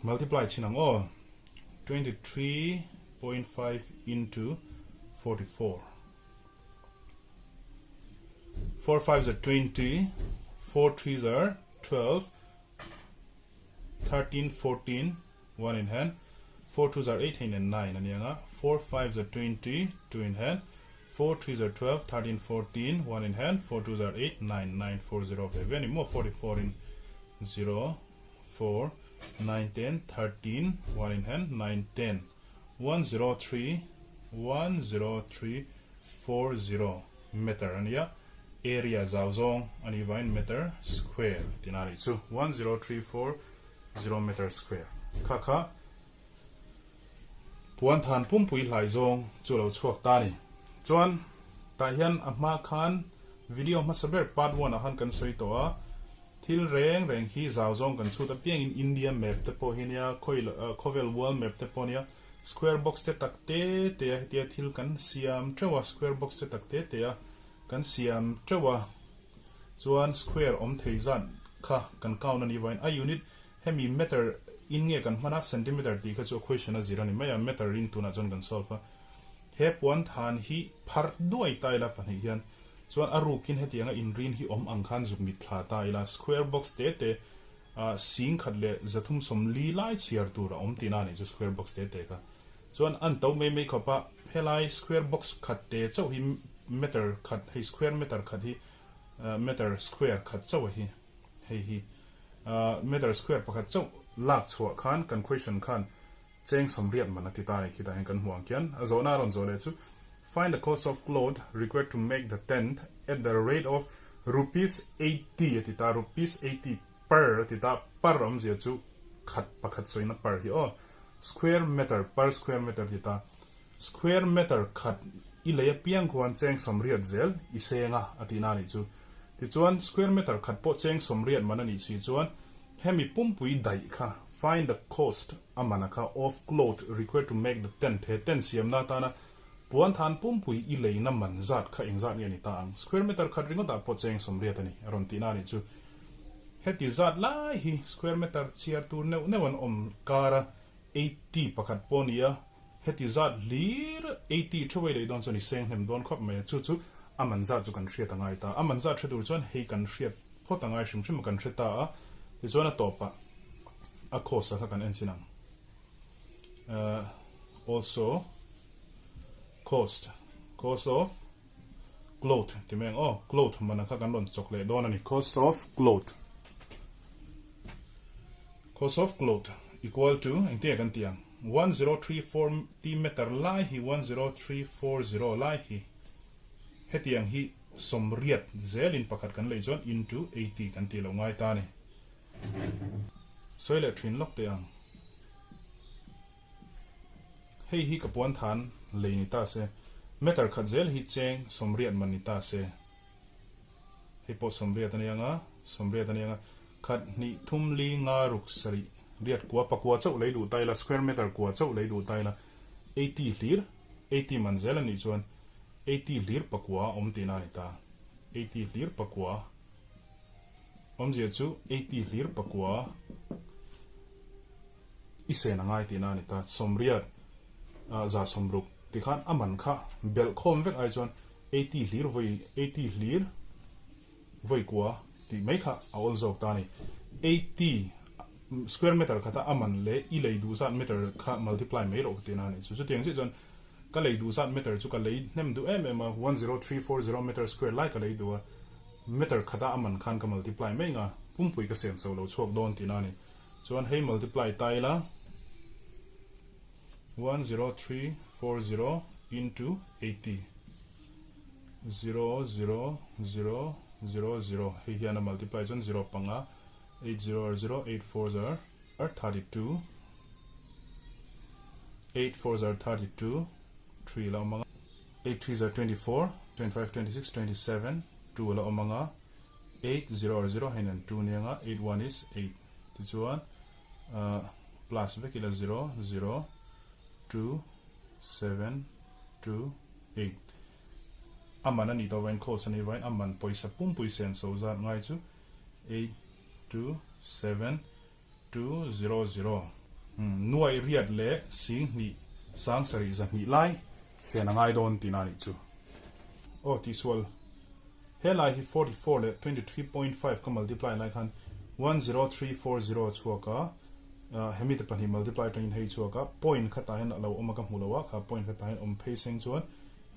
multiply chhin ang aw, 23.5 into 44. 4 5s are 20, 4 3s are 12, 13, 14, 1 in hand, 4 2s are 8, 8 and 9 ani anga, 4 5s are 20, 2 in hand, 4 3s are 12, 13, 14, 1 in hand, 4 2s are 8, 9, 9, 4, 0 ve ve ani maw, 44 in 0, 4, 9, 10, 13, 1 in hand, 9, 10, 1, 0, 3, 1, 0, 3, 4, 0 meter ania, area zau zawng a nih vangin meter square tina a nih chu, 1, 0, 3, 4, 0 meter square kha kha puan than pumpui hlai zawng chu a lo chhuak ta a ni. Chuan tah hian a hma khan video hmasa ber part one ah khan kan sawi tawh a, thil reng reng hi zau zawng kan chhut apiangin India map te pawh hi nia, khawi khawvel world map te pawh nia, square box te tak te te a hetia thil kan siam teuh a, square box te tak te te a kan siam teuh a, chuan square awm thei zat kha kan count a nih vangin a unit hemi meter in nge kan hman a centimeter tih kha chu a question a zir a ni mai a meter in tunah chuan kan solve a he puan than hi phar duai ta ila pahnih hian chuan a rukin hetianga inrin hi awm ang khan zuk mit thla ta ila square box te te ah sing khat leh zathum sawm li lai chhiar tur a awm tihna a nih chu square box te te kha Chuan an to mai mai khawp a, helai square box khat te chauh hi meter khat, hei square meter khat hi meter square khat chauh a hi, hei hi meter square pakhat chauh lak chhuah khan kan question khan cheng sawmriat man a ti ta a ni khitah hian kan hmuh ang khian a zawhna a rawn zawh leh chu find the cost of cloth required to make the tent at the rate of rupees 80 a ti ta, rupees 80 per a ti ta, per awmzia chu khat pakhat sawina per hi aw. Square meter per square meter ti ta. Square meter khat i lei apiang khuan cheng sawmriat zel i seng a a tihna a nih chu. Tichuan square meter khat pawh cheng sawmriat man a nih si chuan hemi pumpui daih kha find the cost a man a kha of cloth required to make the tent he tent siamna atana puan than pumpui i leina man zat kha engzat nge a ni ta ang. Square meter khat ringawtah pawh cheng sawmriat a ni a rawn tihna a nih chu. Heti zat lai hi square meter chhiar tur neuh neuh an awm kar a, 80 pakhat pawh a ni a, heti zat hlir 80 theuh ei leh dawn chuan i seng hnem dawn khawp mai a, chu chu a man zat chu kan hriat a ngai ta. A man zat hre tur chuan hei kan hriat phawt a ngai hrim hrim a kan hre ta a, tichuan a tawpah a cost a kha kan en chin ang. Also cost, cost of. Cloth ti mai ang aw, cloth man kha kan rawn chawk leh dawn a ni. Cost of cloth, cost of cloth equal to engtin nge kan tih ang, 1034 ti meter lai hi 10340 lai hi hetiang hi sawmriat zelin pakhat kan lei chuan into 80 kan tih lo ngai ta a ni. Sawi leh thin lawk teh ang. Hei hi ka puan than lei ni ta se, meter khat zel hi cheng sawmriat man ni ta se. Hei pawh sawmriat a ni ang a, sawmriat a ni ang a, khat hnih thum li nga ruk sarih riat kua pakua chauh lei duh ta ila, square meter kua chauh lei duh ta ila, 80 hlir, 80 man zel a nih chuan 80 hlir pakua a awm tihna a ni ta, 80 hlir pakua. Awmzia chu 80 hlir pakua. I sen a ngai tihna a ni ta. Sawmriat za sawmruk ti khan a man kha belh khawm vek ai chuan 80 hlir vawi 80 hlir vawi kua tih mai kha a awl zawk ta a ni. 80 square meter khata a man leh i lei duh zat meter kha multiply mai rawh ka tihna a ni. Chu chutiang chiah chuan ka lei duh zat meter chu ka lei hnem duh em em a, 10340 meter square lai ka lei duh a, meter khata a man khan ka multiply mai nga, pumpui ka sen chho lo chhuak dawn tihna a ni. Chuan hei multiply ta ila 10340 into 80 0 0 0 0 0 hei hian a multiply chuan 0 panga 8 0 are 0 8 4 are 32 8 4 are 32 3 la awm anga 8 3 are 24 25 26 27 2 la awm anga 8 0 are 0 hei nan 2 nia nga 8 1 is 8 Tichuan, Plus vek ila 0 0 2 7 2 8 a man a nih tawh vain cost a nih vain a man pawisa pumpui sen so zat ngai chu 8 2 7 2 0 0 Nuai riat leh sing hnih sang sarih zahnih lai sen a ngai dawn tihna a nih chu. Aw tihsual Helai hi 44 leh 23.5 ka multiply lai khan 10340 a chhuak a, hemi te pahnih multiply atangin hei chhuak a, point khatah hian a lo awm a ka hmu lo a, kha point khatah hian awm phei seng chuan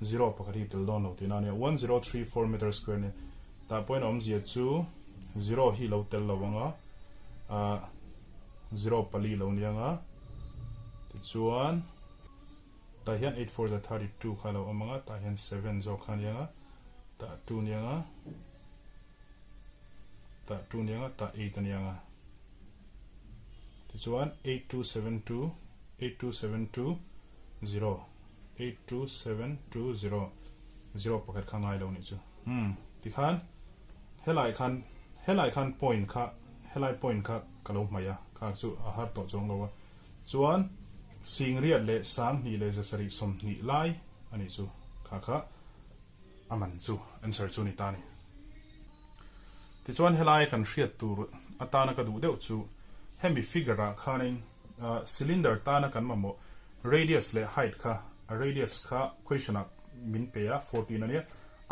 zero pakhat hi tel dawn lo tihna a nia, 1034 meter square nia tah point a awmzia chu zero hi lo tel lo ang a, zero pali lo ni ang a, tichuan tah hian eight four za 32 kha lo awm ang a, tah hian seven zawk kha a ni ang a, tah two ni ang a, tah two ni ang a, tah eight a ni ang a. Tichuan eight two seven two, eight two seven two zero, eight two seven two zero, zero pakhat kha ngai lo nih chu. Hmm, tikhan helai khan helai khan point kha helai point kha ka lo hmaih a, kha chu a har tawh chuang lo a. Chuan singriat leh sanghnih leh zasarih sawmhnih lai a nih chu kha kha a man chu answer chu ni ta ni. Tichuan helai kan hriat tur atana ka duh deuh chu hemi figure ah khanin cylinder tana kan mamawh radius leh height kha a radius kha question ah min pe a 14 a nia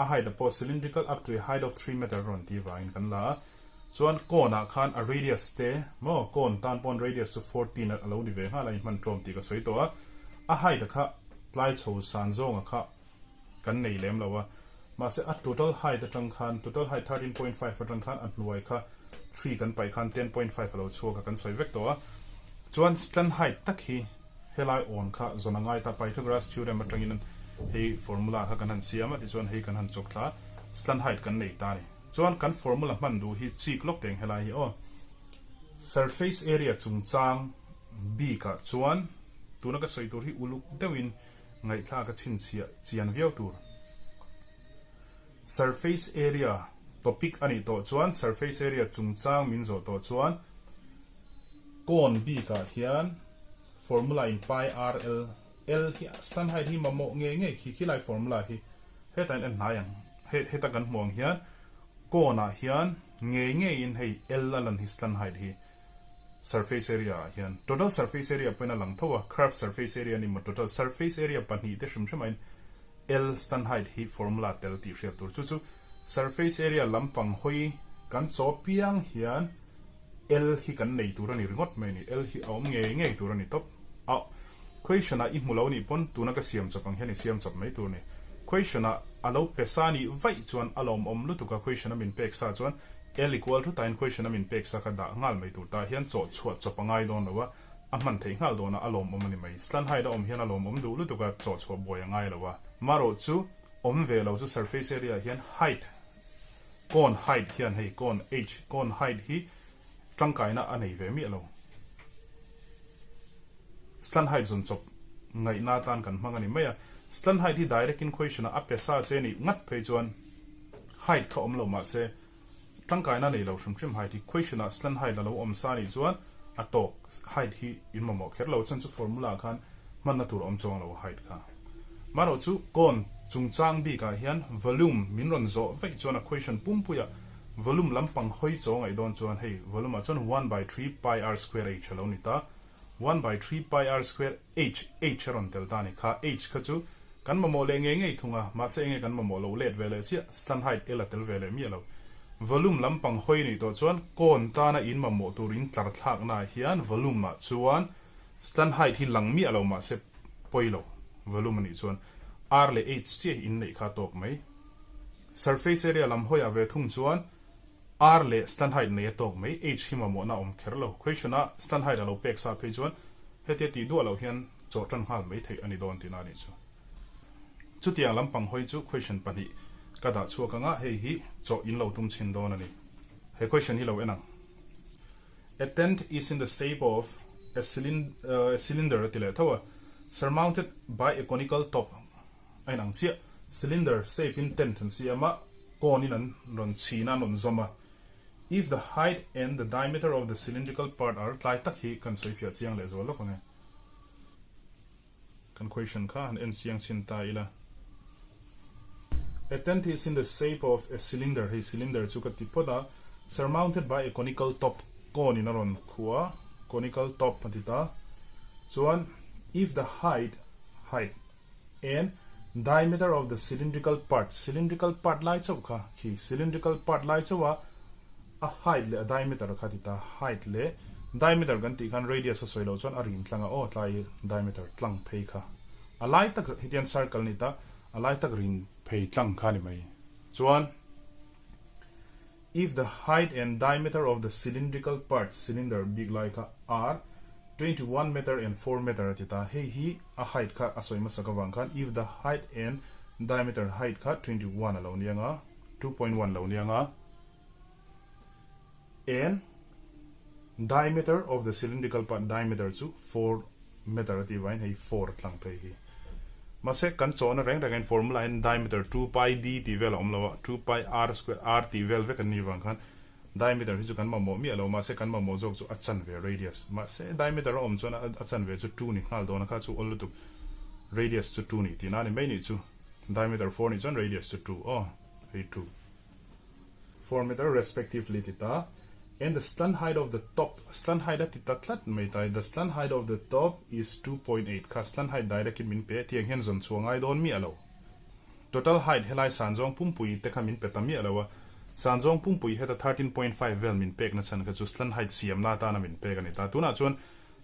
a height ah pawh cylindrical up to a height of 3 meter a rawn ti vangin kan la a chuan cone ah khan a radius te maw cone tan pawn radius chu 14 a lo ni ve nghal a inhman ṭawm tih ka sawi tawh a a height ah kha tlai chho san zawnga kha kan nei lem lo a, mahse a total height atang khan total height 13.5 atang khan a hnuai kha 3 kan paih khan 10.5 a lo chhuak a kan sawi vek tawh a, chuan slant height tak hi helai awn kha zawn a ngai ta Pythagoras theorem atangin hei formula kha kan han siam a tichuan hei kan han chawk thla a slant height kan nei ta a ni. Chuan kan formula hman duh hi chik lawk teng helai hi aw surface area chungchang bikah chuan tuna ka sawi tur hi uluk deuhin Ngaihthlak a chhinchhiah chian viau tur. Surface area topic a nih tawh chuan surface area chungchang min zawh tawh chuan cone bikah hian formula in pi r l l hi slant height hi mamawh ngei ngei khi khilai formula hi hetah hian en hnai ang heta kan hmuh ang hian cone ah hian ngei ngeiin hei l a lan hi slant height hi Surface area ah hian total surface area pawhin a lang tho a, curved surface area ni maw total surface area pahnih te hrim hrim aiin L stan height hi formula tel tih hriat tur. Chu chu surface area lampang hawi kan chaw piang hian L hi kan nei tur a ni ringawt mai a ni. L hi a awm ngei ngei tur a ni tawp. A question ah i hmu lo nih pawn tuna ka siam chawp ang hian i siam chawp mai tur a ni. Question ah a lo pe sa nih vaih chuan a lawmawm lutuk a question a min pek sa chuan L equal to tain question a min pek sa kha dah nghal mai tur tah hian chawh chhuah chawp a ngai dawn lo a, a hman theih nghal dawn a, a lawmawm a ni mai. Slant height a awm hian a lawmawm duh lutuk a, chawh chhuah buai a ngai lo a. Marawh chu awm ve lo chu surface area ah hian height, cone height hian hei cone h, cone height hi tangkaina a nei ve miah lo. Slant height zawn chawp ngaihna atan kan hmang a ni mai a. Slant height hi direct in question ah a pe sa che nih ngat phei chuan height kha awm lo mahse tangkaina nei lo hrim hrim height hi question ah slant height a lo awm sa nih chuan a tawk height hi in mamawh kher lo chhan chu formula ah khan hmanna tur awm chuang lo height kha. Marawh chu cone chungchang bik ah hian volume min rawn zawh veih chuan a question pumpuiah volume lampang hawi chaw ngaih dawn chuan hei volume ah chuan one by three pi r square h a lo ni ta. One by three pi r square h, h a rawn tel ta a ni kha. H kha chu kan mamawh leh ngei ngei thung a, mahse enge kan mamawh lo let ve leh chiah, slant height L a tel ve leh miah lo. Volume lampang hawi a nih tawh chuan cone tana in mamawh tur in tlar thlakna ah hian volume ah chuan slant height hi lang miah lo mahse pawi lo volume a nih chuan r leh h chiah hi in neih kha a tawk mai. Surface area lam hawiah ve thung chuan R leh slant height nei a tawk mai, H hi mamawhna a awm kher lo. Question a slant height a lo pek sa phei chuan hetia tih duah loh hian chaw tan nghal mai theih a ni dawn tihna a nih chu. Chutiang lampang hawi chu question pahnih ka dah chhuak anga hei hi chaw in lo tum chhin dawn a ni. He question hi lo en ang. A tent is in the shape of a cylinder a ti leh tho a, surmounted by a conical top. A inang chiah. Cylinder shape in tent an siam a, cone in an rawn chhin a, an rawn zawm a. If the height and the diameter of the cylindrical part are tlai tak hi kan sawi fiah chiang leh zual lawk ang e. Kan question kha han en chiang chin ta ila. A tent is in the shape of a cylinder, hei cylinder chu ka ti phawt a, surmounted by a conical top, cone in a rawn khuh a, conical top a ti ta. Chuan if the height, height, and diameter of the cylindrical part, cylindrical part lai chauh kha khi cylindrical part lai chauh a a height leh a diameter kha ti ta, height leh diameter kan tih khan radius a sawi loh chuan a rin tlang a aw tlai diameter tlang phei kha a lai tak hetiang circle ni ta a lai tak rin phei tlang kha ni mai chuan if the height and diameter of the cylindrical part cylinder bik lai kha are 21 meter and 4 meter a ti ta hei hi a height kha a sawi hmasak avang khan if the height and diameter height kha 21 a lo ni anga 2.1 lo ni anga and diameter of the cylindrical part diameter chu 4 meter a tih vangin hei 4 a tlang phei hi. Mahse kan chawhna reng rengin formula hian diameter 2 pi d tih vel a awm lo a, 2 pi r square r tih vel vek an nih vang khan diameter hi chu kan mamawh miah lo mahse kan mamawh zawk chu a chanve radius. Mahse diameter a awm chuan a chanve chu 2 ni nghal dawn a kha chu awl lutuk radius chu 2 ni tihna a ni mai nih chu diameter 4 nih chuan radius chu 2 aw hei 2. 4 meter respectively ti ta and the slant height of the top slant height a ti ta tlat mai ta the slant height of the top is 2.8 kha slant height direct in min pe tiang hian zawn chhuah ngai dawn miah lo total height helai san zawng pumpui te kha min pe ta miah lo a san zawng pumpui heta 13.5 vel min pek na chhan kha chu slant height siam na atana min pek a ni ta tunah chuan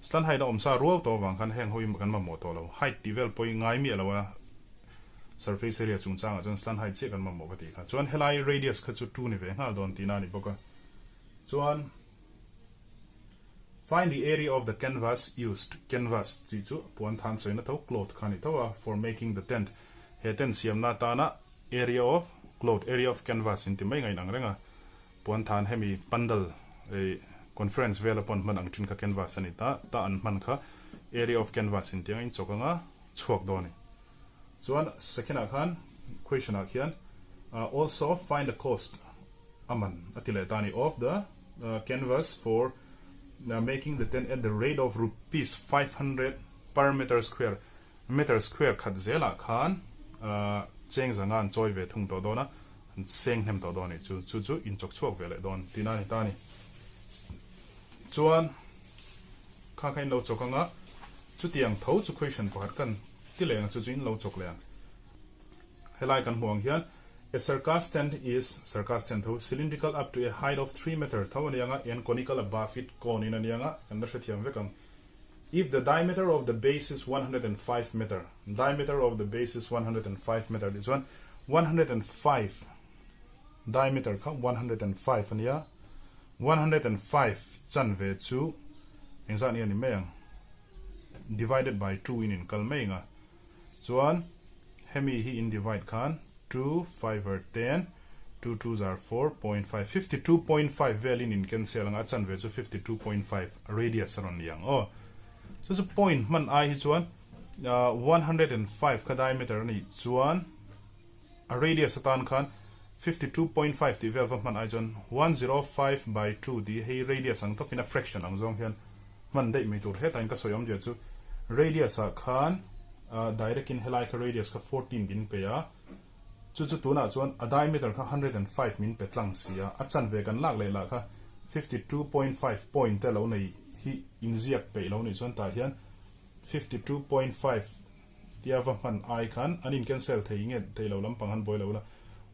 slant height a awm sa rual tawh avang khan heng ho hi kan mamawh tawh lo height tih vel pawh hi ngai miah lo a Surface area chungchangah chuan slant height chiah kan mamawh ka tih kha. Chuan helai radius kha chu 2 ni ve nghal dawn tihna a ni bawk a. Chuan find the area of the canvas used, canvas tih chu puan than sawina tho cloth kha a ni tho a, for making the tent, he tent siamna atana area of cloth, area of canvas in ti mai ngain ang reng a. Puan than hemi pandal ei conference vela pawh an hman ang thin kha canvas a ni ta, ta an hman kha area of canvas in tiang a inchawk anga chhuak dawn a ni. Chuan second ah khan question ah khian also find the cost a man a ti leh ta a ni of the canvas for making the tent at the rate of rupees 500 per meter square meter square khat zelah khan cheng zanga an chawi ve thung tawh dawn a an seng hnem tawh dawn a ni chu chu chu inchawk chhuak ve leh dawn tihna a ni ta a ni chuan kha kha in lo chawk anga chutiang tho chu question pakhat kan Ti leh ang chu chu in lo chawk leh ang. Helai kan hmuh ang hian a circus tent is circus tent tho cylindrical up to a height of 3 meter tho a ni ang a and conical above it cone in a ni ang a kan la hrethiam vek ang. If the diameter of the base is 105 meter diameter of the base is 105 meter tih chuan 105 diameter kha 105 a nia 105 chanve chu engzah ni a ni mai ang. Divided by 2 in in kal mai eng a, chuan hemi hi in divide khan 2 5 are 10, 2 2s are 4.5, 52.5 vel in in cancel ang a, a chanve chu 52.5 radius a rawn ni ang aw. Chu chu point hman ai hi chuan 105 kha diameter a nih chuan a radius atan khan 52.5 tih vel va hman ai chuan 105 by 2 tih hei radius ang tawpin a fraction ang zawng hian hman daih mai tur. Hetah in ka sawi awmzia chu radius ah khan direct in helai kha radius kha 14 min pe a, chu chu tunah chuan a diameter kha 105 min pe tlang si a, a chanve kan lak leh lah kha 52.5 point te lo nei hi inziak peih lo nih chuan tah hian 52.5 Tia va hman ai khan an in cancel thei nge thei lo lampang han buai lo la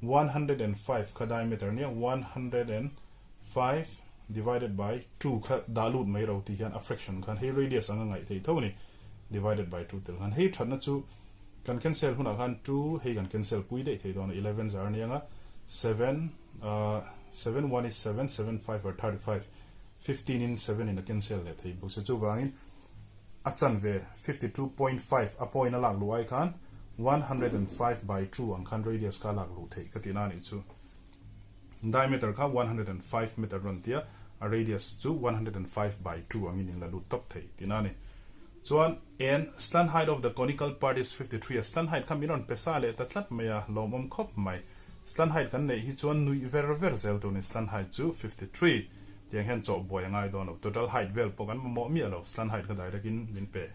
105 kha diameter nia 105 divided by 2 kha dah lut mai ro tih hian a fraction khan hei radius anga ngaih theih tho a ni divided by 2 tel khan hei thatna chu kan cancel hunah khan 2 hei kan cancel pui daih thei dawn a 11 zar ania nga 7 7 1 is 7 7 5 or 35 15 in 7 in a cancel leh thei bawk se chuvangin A chanve 52.5 a point a lak luh ai khan 105 by 2 ang khan radius kha a lak luh theih ka tihna a nih chu. Diameter kha 105 meter rawn tia a radius chu 105 by 2 angin in la lut tawp thei tihna a ni. Chuan and slant height of the conical part is 53 a slant height kha min rawn pe sa leh ta tlat mai a, lawmawm khawp mai. Slant height kan neih hi chuan nuih ver ver zel tur ni. Slant height chu 53. Tiang hian chawh buai a ngai dawn lo. Total height vel pawh kan mamawh miah lo. Slant height kha direct in min pe.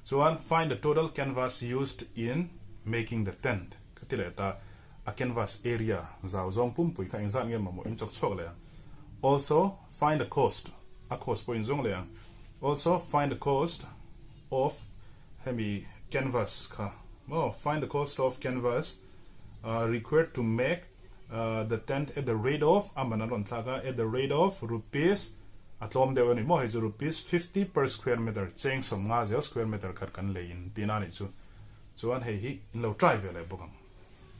Chuan find the total canvas used in making the tent ka ti leh ta. A canvas area zau zawng pumpui kha engzat nge mamawh in chawk chhuak leh ang. Also find the cost a cost pawh in zawng leh ang. Also find the cost of hemi canvas kha maw find the cost of canvas required to make the tent at the rate of a man an rawn thlak a at the rate of rupees a tlawm deuh a ni maw hei chu rupees 50 per square meter cheng 50 zel square meter khat kan lei in tihna a nih chu chuan hei hi in lo try ve leh bawk ang.